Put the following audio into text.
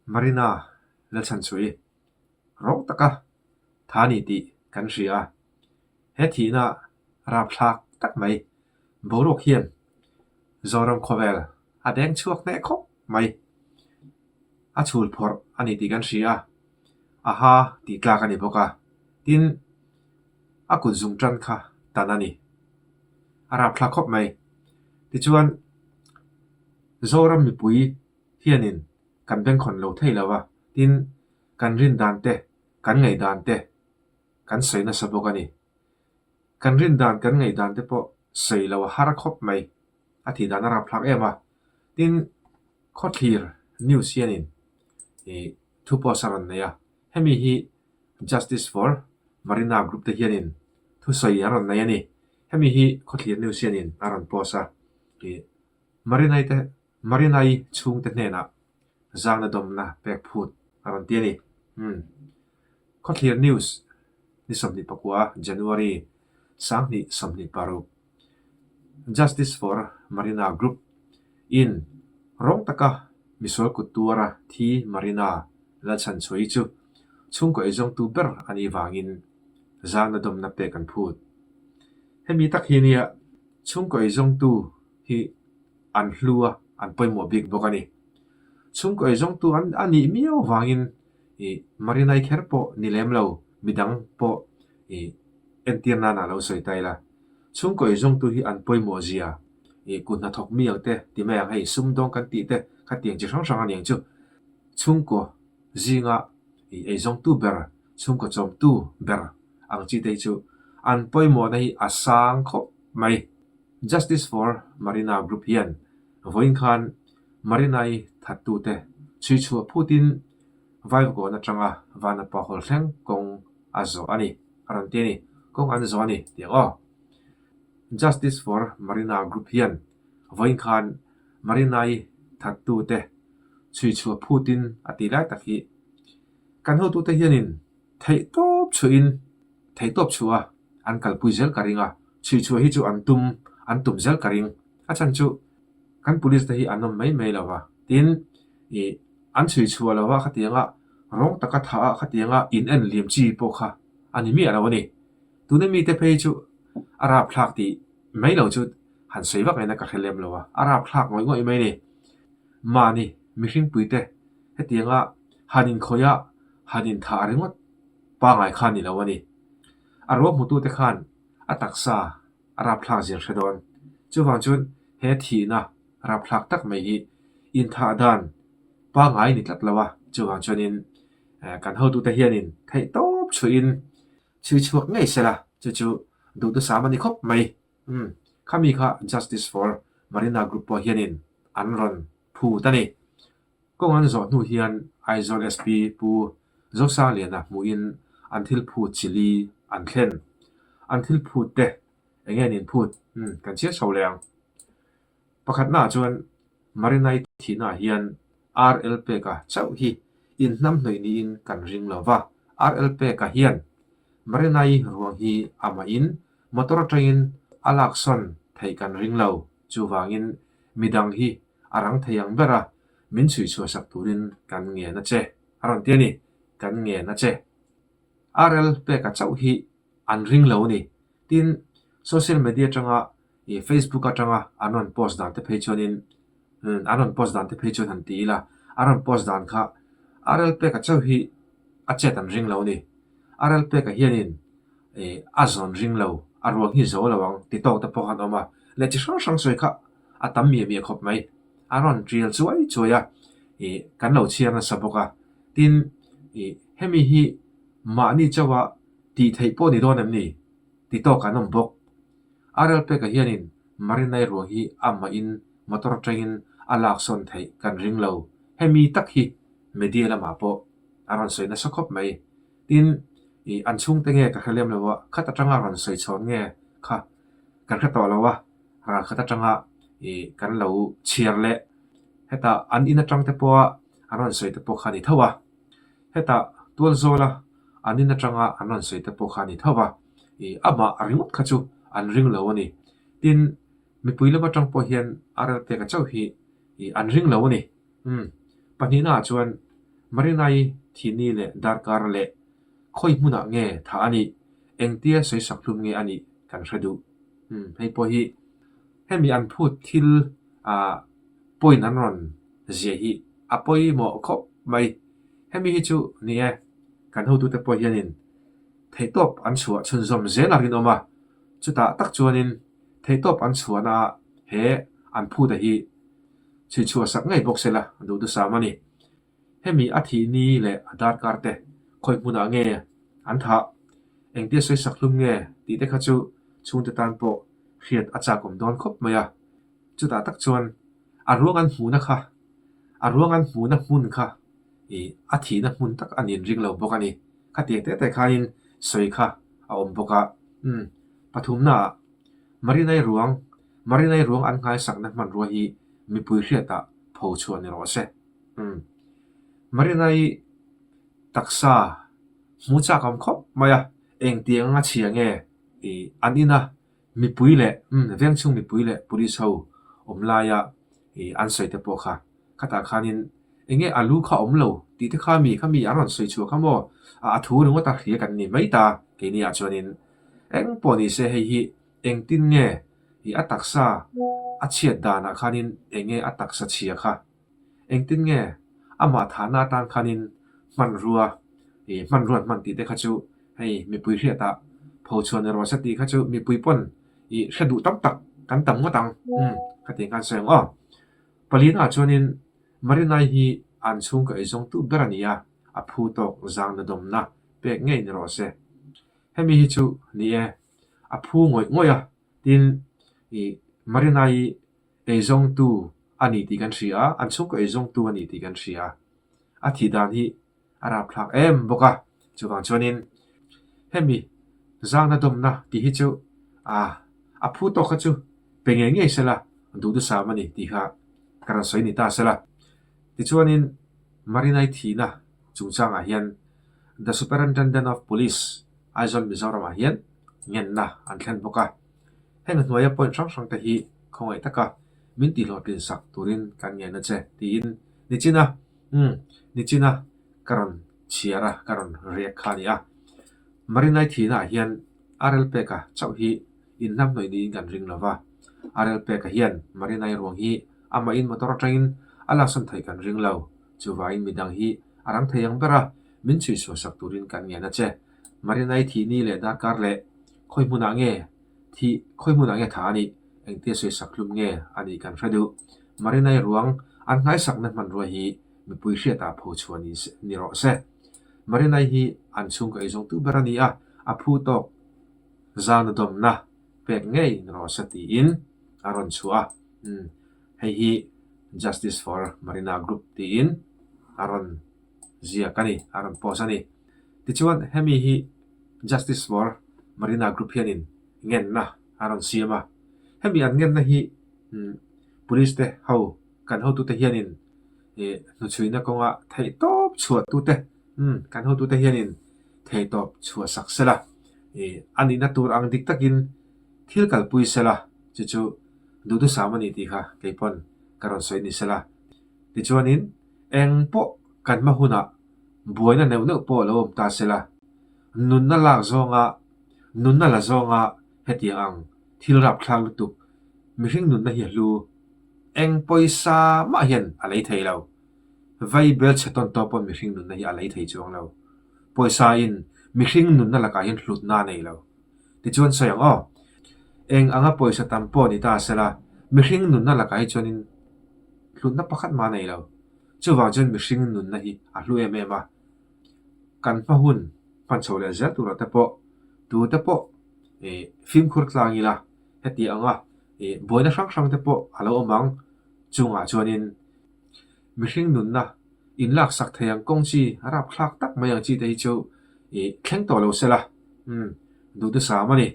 Marina Lalchhanchhuahi rawng taka tha ni tih kan hria a, he thihna rapthlak tak mai boruak hian Zoram khawvel a deng chhuak hneh khawp mai. A chhul phawrh a ni tih kan hria a, a ha tih tlak a ni bawk a, tin a kut zung tan kha tan a ni. A rapthlak khawp mai. Tichuan Zoram mipui hianin kan bengkhawn lo thei lo a, tin kan rin dan te, kan ngaih dan te kan sawi nasa bawk a ni. Kan rin dan kan ngaih dan te pawh sawi lo a har khawp mai, a tih dan a rapthlak em a. Tin, Khawthlir news hianin ih thu post a rawn nei a, hemi hi Justice for Marina group te hianin thusawi an rawn nei a ni. Hemi hi Khawthlir news hianin a rawn post a, ih Marinai te Marinai chhungte hnenah zangna dawmna pek phut a rawn ti a ni. Umm. Khawthlir News ni 24 January 2026 Justice for Marina Group in rawng taka misual kut tuara thi Marina Lalchhanchhuaii chu chhungkaw eizawngtu ber a nih vangin zangna dawmna pek an phut. Hemi tak hi nia chhungkaw eizawngtu hi an hlu a, an pawimawh bik bawk a ni. Chhungkaw eizawngtu an a nih miau vangin ih Marinai kher pawh ni lem lo, midang pawh ih entir nan ah lo sawi ta ila. Chhungkaw eizawngtu hi an pawimawh zia ih kut hnathawk mi ang te ti mai ang hei sumdawng kan tih te kha tiang chi hrang hrang a ni ang chu. Chhungkaw zinga ih eizawngtu ber, chhungkaw chawmtu ber ang chi te hi chu an pawimawhna hi a sang khawp mai. Justice for Marina Group hian vawiin khan Marina-i thattute chhui chhuah phutin Vaivakawn atanga Vanapa Hall thleng kawng a zawh a ni, a rawn ti a ni. Kawng an zawh a ni tih ang aw. Justice for Marina Group hian vawiin khan Marina-i thattute chhui chhuah phutin a tih lai tak hi kan hotute hianin theihtawp chhuahin theihtawp chhuah a an kalpui zel ka ring a, chhuihchhuah hi chu an tum an tum zel ka ring. A chhan chu kan police te hi an awm mai mai lo va, tin ih an chhuihchhuah lo va khatianga rawng taka tha ah khatianga in en liam chi pawh kha a ni miah lo a ni. Tuna mite phei chu a rapthlak tih mai lo chu han sawi vak ngaihna ka hre lem lo a, a rapthlak ngawih ngawih mai a ni. Mahni mihringpui te hetianga han inkhawih a han inthah ringawt pangai kha a ni lo a ni. A ruang hmutute khan a taksa a rapthlak zir hre dawn. Chuvang chuan he thihna rapthlak tak mai hi inthah dan pangai ni tlat lo a, chuvang chuanin kan hotute hianin theih tawp chhuihin chhui chhuak ngei se la, chu chu duhthusam a ni khawp mai. Umm, khami kha Justice for Marina Group pawh hianin an rawn phut a ni. Kawng an zawh hnu hian Aizawl SP Pu Zosangliana hmuhin an thil phut chili an thlen. An thil phut te eng nge nin phut? Umm, kan chhiar chho leh ang. Pakhatnaah chuan Marinai thihnaah hian RL Peka chauh hi inhnamhnawih niin kan ring lo va. RL Peka hian Marinai ruang hi amahin motor atangin a laksawn theih kan ring lo. Chuvangin midang hi a rang thei ang ber a, min chhui chhuahsak turin kan ngen a che, a rawn ti a ni, kan ngen a che. RL peka chauh hi an ring lo a ni. Tin, social media atanga ih Facebook atanga an rawn post dan te phei chuanin an rawn post dan te phei chuan han ti ila, an rawn post dan kha RL peka chauh hi a chet an ring lo a ni. RL peka hianin ih a zawn ring lo, a ruang hi zo lo ang ti tawk te pawh khan awm a, leh chi hrang hrang sawi kha a tam miah miah khawp mai. A rawn tial chuai chuai a, ih kan lo chhiar nasa bawk a. Tin, ih hemi hi mahni chauha tih theih pawh ni dawn em ni? Ti tawk an awm bawk. RL Peka hianin Marinai ruang hi amahin motor atangin a laksawn theih kan ring lo. Hemi tak hi media lamah pawh a rawn sawi nasa khawp mai. Tin, ih an chhungte nge ka hre lem lo a, khat atanga rawn sawi chhawn nge kha kan hre tawh lo a. Ralkhat atanga ih kan lo chhiar leh hetah an in atang te pawha an rawn sawi te pawh kha a ni tho a, hetah tualzawla an in atanga an rawn sawi te pawh kha a ni tho a, ih amah ringawt kha chu an ring lo a ni. Tin, mipui lam atang pawh hian a rel pek a chauh hi ih an ring lo a ni. Umm, pahnihnaah chuan. Marina-i thihni leh darkar leh khawi hmunah nge thah a nih, engtia sawisak hlum nge a nih kan hre duh. Umm hei pawh hi hemi an phut thil ah point an rawn ziah hi a pawimawh khawp mai. Hemi hi chu ni e, kan hotute pawh hianin theihtawp an chhuah chhunzawm zel a rinawm a, chutah tak chuanin theihtawp an chhuahna ah he an phuta hi chhui chhuah sak ngei bawk sela duhdusam a ni. Hemi a thih ni leh a darkar te khawi hmunah nge an thah, engtia sawisak hlum nge tih te kha chu chhungte tan pawh hriat a chakawm dawn khawp mai a. Chutah tak chuan a ruang an hmuhna kha, a ruang an hmuhna hmun kha ih a thihna hmun tak a nin ring lo bawk a ni. Khatiang te te khain sawi kha a awm bawk a. Umm pathumnaah Marinai ruang, Marinai ruang an nghaisakna hmanrua hi mipui hriatah pho chhuah ni rawh se. Umm Marinai taksa hmu chak awm khawp mai a, engtiang anga chhia nge ih an ina Mipui leh umm vengchhung mipui leh police ho awm laia ih an sawi te pawh kha khatah khanin eng nge a lu kha awm lo tih te kha mi kha mi an rawn sawi chhuah kha maw a thu ringawt a hria kan ni mai ta keini ah chuanin eng pawh ni se hei hi engtin nge ih a taksa a chhiat danah khanin eng nge a taksa chhia kha Engtin nge amah thahna atan khanin hmanrua ih hmanrua an hman tih te kha chu hei mipui hriatah pho chhuan erawh se tih kha chu mipui pawn ih hre duh tam tak kan tam ngawt ang umm ka tih khan sawi ang aw. Palina ah chuanin Marinai hi an chhungkaw eizawngtu ber a ni a, a phu tawk zangna dawmna pek ngei ni rawh se. Hemi hi chu ni e, a phu ngawih ngawih a, tin ih Marinai Eizawngtu a ni tih kan hria a, an chhungkaw eizawngtu a ni tih kan hria. A thih dan hi a rapthlak em bawk a, chuvang chuanin hemi zangna dawmna tih hi chu a a phu tawk kha chu pe ngei ngei sela duhdusam a ni tih kha ka rawn sawi ni ta sela. Tichuanin Marinai thihna chungchangah hian The Superintendent of Police Aizawl Mizoramah hian ngenna an thlen bawk a. Heng hnuaia point hrang hrang te hi khawngaih taka min tihhlawhtlin sak turin kan ngen a che tiin nichina umm nichina ka rawn chhiar a ka rawn riak kha a ni a. Marinai thihna ah hian RL Peka chauh hi inhnamhnawih niin kan ring lo va, RL Peka hian Marinai ruang hi amahin motor atangin a laksawn theih kan ring lo, chuvangin midang hi a rang thei ang ber a min chhuihchhuah sak turin kan ngen a che. Marinai thih ni leh darkar leh khawi hmunah nge thih khawi hmunah nge tha a nih, engtia sawisak hlum nge a nih kan hre duh. Marinai ruang an nghaisakna hmanrua hi mipui hriatah pho chhuah ni ni rawh se. Marinai hi an chhungkaw eizawngtu ber a ni a, a phu tawk zana dawmna pek ngei ni rawh se tiin a rawn chhuah a. Umm hei hi Justice for Marina Group tiin a rawn ziak a ni, a rawn post a ni. Tichuan hemi hi Justice for Marina Group hianin ngenna a rawn siam a, hemi an ngenna hi Police te ho kan hotute hianin ih hnuchhuina kawnga theihtawp chhuahtute umm kan hotute hianin theihtawp chhuah sak sela ih a nihna tur ang dik takin thil kalpui sela chu chu duhdusam a ni tih kha kei pawn ka rawn sawi ni sela. Tichuanin eng pawh kan hma hunah buaina neuh neuh pawh lo awm ta sela, nunna lak zawnga, nunna la zawnga hetiang ang thil rapthlak lutuk mihring nunna hi a hlu. Eng pawisa mah hian a lei thei lo. Vai bel chhe tawn tawh pawn mihring nunna hi a lei thei chuang lo. Pawisa in mihring nunna lakah hian hlutna a nei lo. Tichuan sawi ang aw. Eng anga pawisa tam pawh ni ta sela, mihring nunna lakah hi chuanin hlutna pakhat mah a nei lo. Chuvang chuan mihring nunna hi a hlu em em a, kan hma hun hman chho leh zel turah te pawh tute pawh ih fimkhur tlang ila heti anga ih buaina hrang hrang te pawh a lo awm ang chungah chuanin mihring nunna inlaksak thei ang kawng chi a rapthlak tak mai ang chi te hi chu ih thleng tawh lo sela umm duhthusam a ni.